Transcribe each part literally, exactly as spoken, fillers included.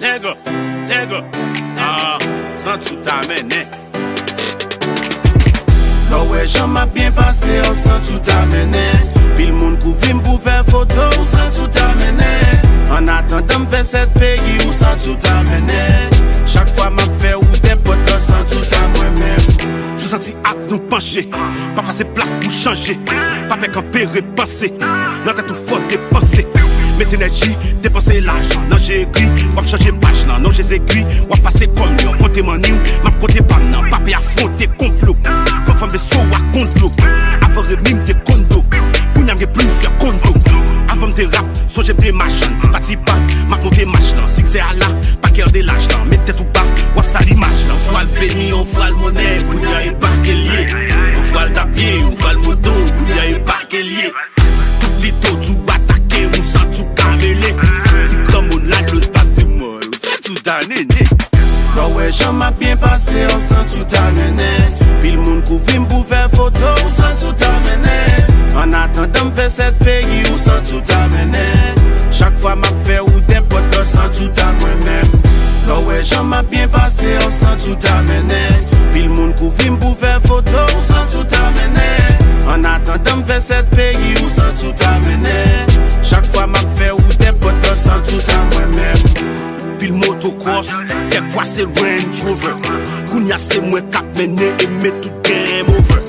Nèg, nèg, ah, santi w ta mennen. Lè w wè jan m ap byen pase, w santi w ta mennen. Pil moun kouvri m pou fè foto, w santi w ta mennen. Annatandan m fè sèt peyi, w santi w ta mennen. Chak fwa m ap fè wout èpòt la, w santi w ta mwen menm. Si w santi avni w panche, pa fòse plas pou chanje. Pa pè kanpe, repanse. Nan tèt ou fò depanse. Met enèji, depanse lajan nan je egri. W ap chanje paj lan, non je zegwi. W ap pase kòm yon konte manniw. M ap konte pa m nan, pa pè afwonte konplo. Konfòm veso w ak kondlo. Avan remi m te kondo. Kounye a m gen plizyè kondo. Avan m te rap, sonje m te machann. Ti pa ti pa, m ap monte mach lan. Siksè a la, pa kè de laj lan. Met tèt ou ba, w ap sal imaj lan. Fwa l peni, yon fwa l monnen. Kounye a e pa ke l ye. Yon fwa l t ap ye, yon fwa l moto. Kounye a e pa ke l ye. Tout lito di w atake m, ou santi w ka mele. Ti granmoun la dlo pase mò, ou santi w ta nene. Lè w wè jan m ap byen pase, w santi w ta mennen. Pil moun kouvri m pou fè foto, ou santi w ta mennen. Annatandan m fè sèt peyi, ou santi w ta mennen. Chak fwa m ap fè wout èpòt la, w santi w ta mwen menm. Lè w wè jan m ap byen pase, w santi w ta mennen. Pil moun kouvri m pou fè foto, w santi w ta mennen. Annatandan m fè sèt peyi, w santi w ta mennen. Chak fwa m ap fè wout èpòt la, w santi w ta mwen menm. Pil motocross, kèk fwa se Range Rover. Kounye a se mwen k ap mennen e met tout game over.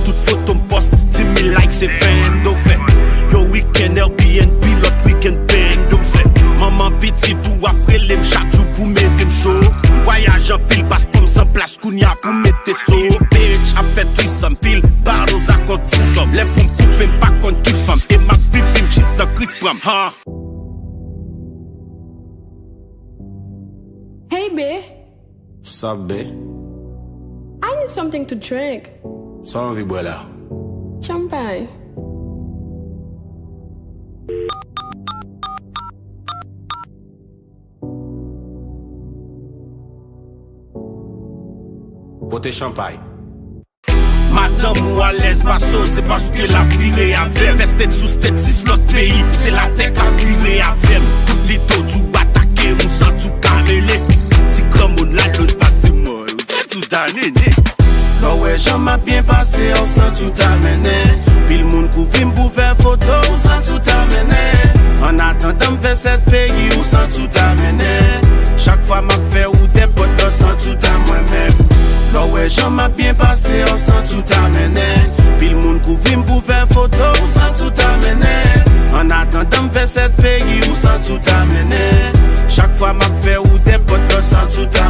Tout foto m pòs, di mil like se vendo fè. Yon wikenn Airbnb, lòt wikenn bendo m fè. Manman pitit ou ap rele m chak jou pou mete m cho. Vwayaj anpil, paspò m san plas. Kounye a pou mete so. Bitch ap fè trisòm, pil bottles ak yon ti sòm. Lè pou m koupe m pa konn ki fanm. E m ap viv vin jis nan Chris Brown, ha. Hey, bae. Sup, bae? I need something to drink. Sa w anvi bwè la? Champagne. Pote chanpay. Madanm ou alèz pase w, se paske l ap vire avè m. Fè state sou state, sis lòt peyi, se latè k ap vire avè m. Tout lito di w atake m, ou santi w ka mele. Ti granmoun la dlo pase mò, ou santi w ta nene. Lè w wè jan m ap byen pase, w santi w ta mennen. Pil moun kouvri m pou fè foto, ou santi w ta mennen. Annatandan m fè sèt peyi, ou santi w ta mennen. Chak fwa m ap fè wout èpòt la, w santi w ta mwen menm. Lè w wè jan m ap byen pase, w santi w ta mennen. Pil moun kouvri m pou fè foto, w santi w ta mennen. Annatandan m fè sèt peyi, w santi w ta mennen. Chak fwa m ap fè wout èpòt la, w santi w ta